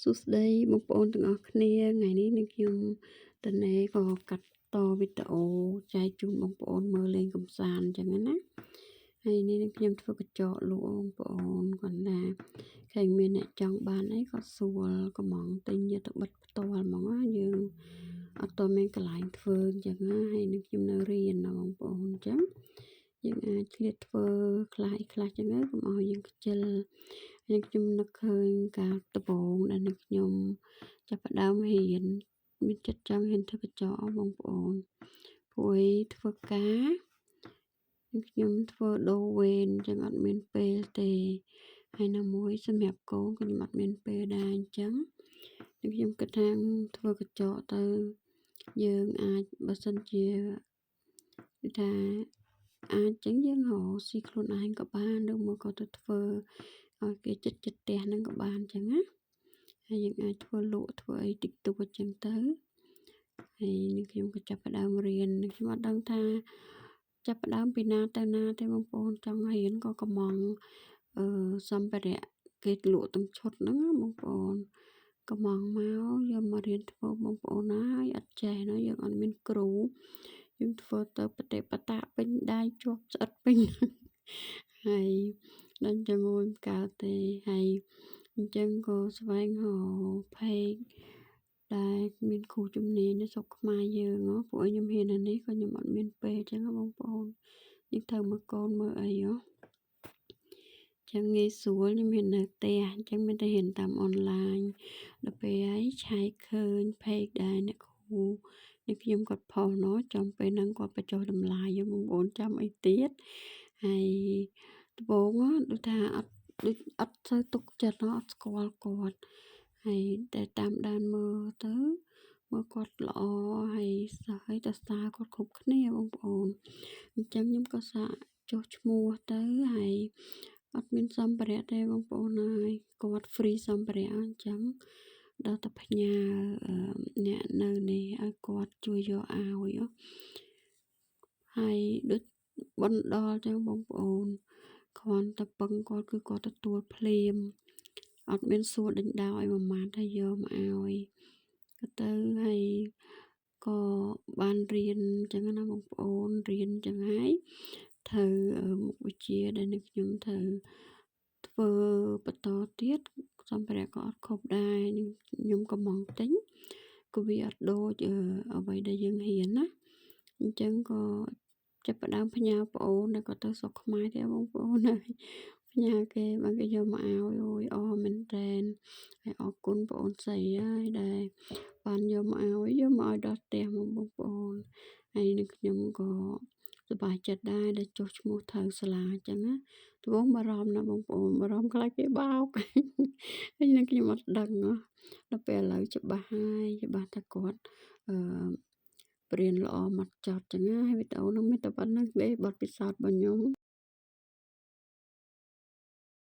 សួស្តីបងប្អូនទាំងអស់គ្នាថ្ងៃនេះនឹងខ្ញុំតនេក៏កាត់តវីដេអូចែកជូនបងប្អូនមើលលេងកម្សាន្តអញ្ចឹងណាហើយនេះនឹងខ្ញុំធ្វើកញ្ចក់លក់បងប្អូនគាត់ណាឃើញមានអ្នកចង់បានអីក៏សួរកំងទិញយកទៅបិទផ្ទាល់ហ្មងណាយើងអត់តមានកន្លែងធ្វើអញ្ចឹងណាហើយនឹងខ្ញុំនៅរៀនណាបងប្អូនអញ្ចឹងយើងអាចឆ្លៀតធ្វើខ្លះអីខ្លះចឹងទៅកុំឲ្យយើងខ្ជិលហើយខ្ញុំនឹកឃើញកាលដំបូងដែលនឹងខ្ញុំចាប់ផ្ដើមរៀនមានចិត្តចង់ហ៊ានធ្វើកញ្ចក់បងប្អូនព្រោះឯធ្វើការខ្ញុំធ្វើដូរវេនអញ្ចឹងអត់មានពេលទេហើយណាមួយសម្រាប់កូនក៏ខ្ញុំអត់មានពេលដែរអញ្ចឹងខ្ញុំគិតថាធ្វើកញ្ចក់ទៅយើងអាចបើសិនជាគឺថាអាចចឹងយើងរកស៊ីខ្លួនឯងក៏បានឬមួយក៏ទៅធ្វើឲ្យគេចិត្តចិត្តផ្ទះហ្នឹងក៏បានចឹងណាហើយយើងអាចធ្វើលក់ធ្វើអីតិចតួចចឹងទៅហើយនឹងខ្ញុំក៏ចាប់ផ្ដើមរៀនខ្ញុំអត់ដឹងថាចាប់ផ្ដើមពីណាទៅណាទេបងប្អូនចង់រៀនក៏កំងអឺសម្ភារៈគេលក់ទាំងឈុតហ្នឹងណាបងប្អូនកំងមកយកមករៀនធ្វើបងប្អូនណាហើយអត់ចេះណាយើងអត់មានគ្រូយើងធ្វើទៅបតិបតាពេញដៃជាប់ស្អិតពេញហើយដល់ចឹងមួយមិនកើតទេហើយអញ្ចឹងក៏ស្វែងរក page ដែលមានគ្រូជំនាញនៅស្រុកខ្មែរយើងហ៎ពួកខ្ញុំហ៊ានអានេះក៏ខ្ញុំអត់មានពេលអញ្ចឹងបងប្អូនយើងត្រូវមើលកូនមើលអីហ៎ចឹងងាយស្រួលខ្ញុំហ៊ាននៅផ្ទះអញ្ចឹងមានតែហ៊ានតាមអនឡាញដល់ពេលហើយឆែកឃើញ page ដែរអ្នកគ្រូនេះខ្ញុំគាត់ផុសណោះចំពេលហ្នឹងគាត់បញ្ចុះតម្លៃបងប្អូនចាំអីទៀតហើយដំបូងដូចថាអត់ដូចអត់សូវទុកចិត្តអត់ស្គាល់គាត់ហើយតែតាមដានមើលទៅមើលគាត់ល្អហើយសិស្សហើយតសើគាត់គ្រប់គ្នាបងប្អូនអញ្ចឹងខ្ញុំក៏សាកចុះឈ្មោះទៅហើយអត់មានសម្ភារៈទេបងប្អូនហើយគាត់ free សម្ភារៈអញ្ចឹងដល់តែផ្ញើអ្នកនៅនេះឲ្យគាត់ជួយយកឲ្យហើយដូចបណ្ដល់ចឹងបងប្អូនគ្រាន់តែពឹងគាត់គឺគាត់ទទួលភ្លាមអត់មានសួរដេញដោឲ្យមួយម៉ាត់ហើយយកមកឲ្យក៏ទៅហើយក៏បានរៀនអញ្ចឹងណាបងប្អូនរៀនអញ្ចឹងហើយត្រូវមុខវិជ្ជាដែលនឹងខ្ញុំត្រូវធ្វើបន្តទៀតសម្ភារៈក៏អត់គ្រប់ដែរខ្ញុំក៏មកទិញក៏វាអត់ដូចអ្វីដែលយើងរៀនណាអញ្ចឹងក៏ចាប់ផ្ដើមផ្ញើប្អូនដែលក៏ទៅស្រុកខ្មែរទៀតបងប្អូនហើយផ្ញើគេបានគេយកមកឲ្យអូយអរមែនតែនហើយអរគុណប្អូនស្រីហើយដែលបានយកមកឲ្យយកមកឲ្យដល់ផ្ទះមកបងប្អូនហើយនឹងខ្ញុំក៏សប្បាយចិត្តដែរដែលចុះឈ្មោះត្រូវសាលាអញ្ចឹងណាដំបូងបារម្ភណាស់បងប្អូនបារម្ភខ្លាចគេបោកហើយនឹងខ្ញុំអត់ដឹងដល់ពេលឥឡូវច្បាស់ហើយច្បាស់ថាគាត់អឺបរៀនល្អមកចត់ចឹងណាហើយវីដេអូនោះមានតែប៉ុណ្្នឹងទេបទពិសោធន៍របស់ខ្ញុំ។